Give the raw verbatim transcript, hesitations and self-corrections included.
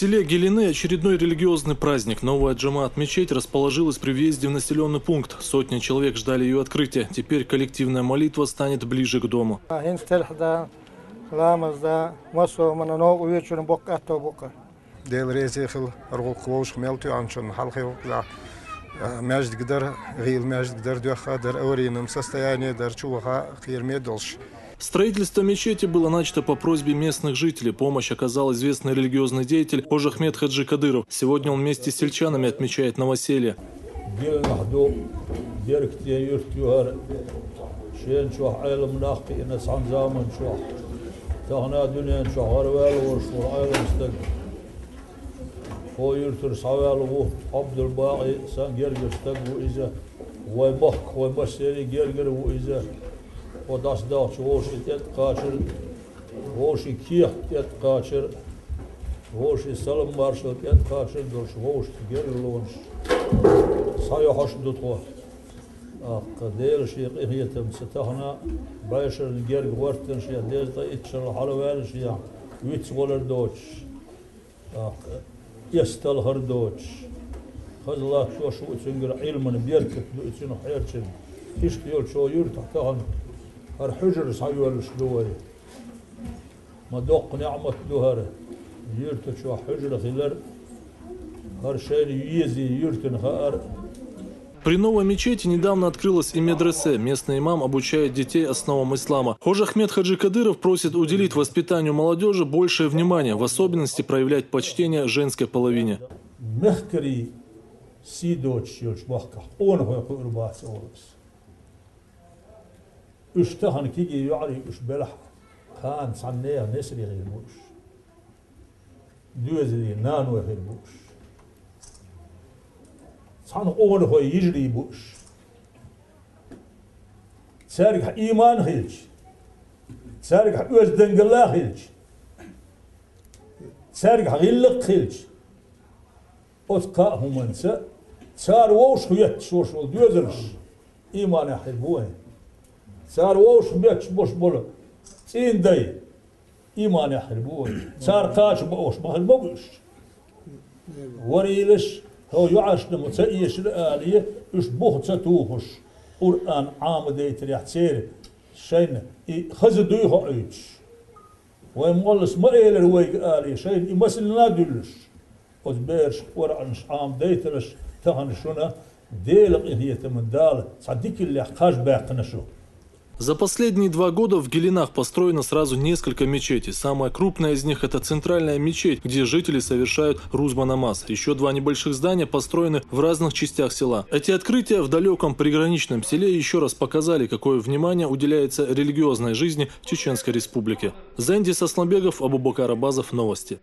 В селе Гелины очередной религиозный праздник. Новая джамаат-мечеть расположилась при въезде в населенный пункт. Сотни человек ждали ее открытия. Теперь коллективная молитва станет ближе к дому. ХӀинца телхьда, ламазда, массо а мана новкъа вечуьрна боккха атто букъа. Дела реза хила, хӀара гӀуллакх вовшах мел тоьхначунна хьалхе вукхузахь, а, маьждиг дар, гӀийла маьждиг дар, доьхха дар, аварийном состоянии дар, чу ваха кхераме долуш. Строительство мечети было начато по просьбе местных жителей. Помощь оказал известный религиозный деятель Хож-Ахмед Хаджи Кадыров. Сегодня он вместе с сельчанами отмечает новоселье. Гелинахь ду, Деркте юрт ю хӀара. Шена чохь Ӏелам нах кхиъна цхьана заман чохь. Тахана дуьнен чохь гӀараваьлла волуш ву Ӏелам стаг. Хьо юьртара схьаваьлла ву Ӏабдул-Бакъи, сан гергара стаг ву иза. Вай махкахой массеран а гергара ву иза. Хьо дӀасадахча вовшийн тӀе а кхачара, вовшийн кехат тӀе а кхачара, вовшийн салам-маршалла тӀе а кхачара долуш вовшашца гергарлонаш схьайохьуш ду тхо. ТӀаккха Дела шен къинхетамца тахана бӀешеран герга гӀортанаш ян, дезткъе итт шарал хьалаваьллаш ян, вицвалар доцуш, тӀаккха эс талхар доцуш, хаза латтош ву цуьнгара Ӏилман беркат ду и цуьнах хьерчина. Иштта йолчу юьртахь тахана хӀара хьуьжар схьайоьллуш ду вай. Ма доккха неӀмат ду хӀара, юьрта чохь хьуьжар хилар, хӀара шайна везий юьртана хаар. При новой мечети недавно открылась и медресе. Местный имам обучает детей основам ислама. Хож-Ахмед Хаджи Кадыров просит уделить воспитанию молодежи большее внимание, в особенности проявлять почтение женской половине. Мехкарий сий доцуш йолчу махкахь къонахой кхуьур бац олу аса. Уьш тахана кегий йоӀарий уьш белахь, кхана цхьана нехан несаре хир бу уьш. Доьзалийн наной хир бу уьш. Цхьана къонахой йижарий бу уьш. Цаьргахь ийман хилча, цаьргахь оьздангалла хилча, цаьргахь гӀиллакх хилча, оцу кхаа хӀуманца цара вовшах хӀоьттуш волуш волу доьзалш ийманехь хир бу вайн. Цара вовшах бетташ болуш болу цӀийнан дай ийманехь хир бу вайн. Цара кхача баош ма хир бу уьш. Варийлаш, хьо йоӀаршна ма ца эшира алий, уьш бух ца тухуш, Къуръан Ӏамадайтарехь церан шайна и хаза дуй хоуьйтуш. Вайн моллас ма элира вайга алий, шайна и масална а дуьллуш. Оцу бераш Къуръанаш Ӏамадайтараш тахана шуна Делан къинхетаман Дала цхьа дикаллех кхаж баьккхина шу. За последние два года в Гелинах построено сразу несколько мечетей. Самая крупная из них — это центральная мечеть, где жители совершают рузба намаз. Еще два небольших здания построены в разных частях села. Эти открытия в далеком приграничном селе еще раз показали, какое внимание уделяется религиозной жизни в Чеченской Республике. Зендис Асланбегов, Абубакар Абазов, Новости.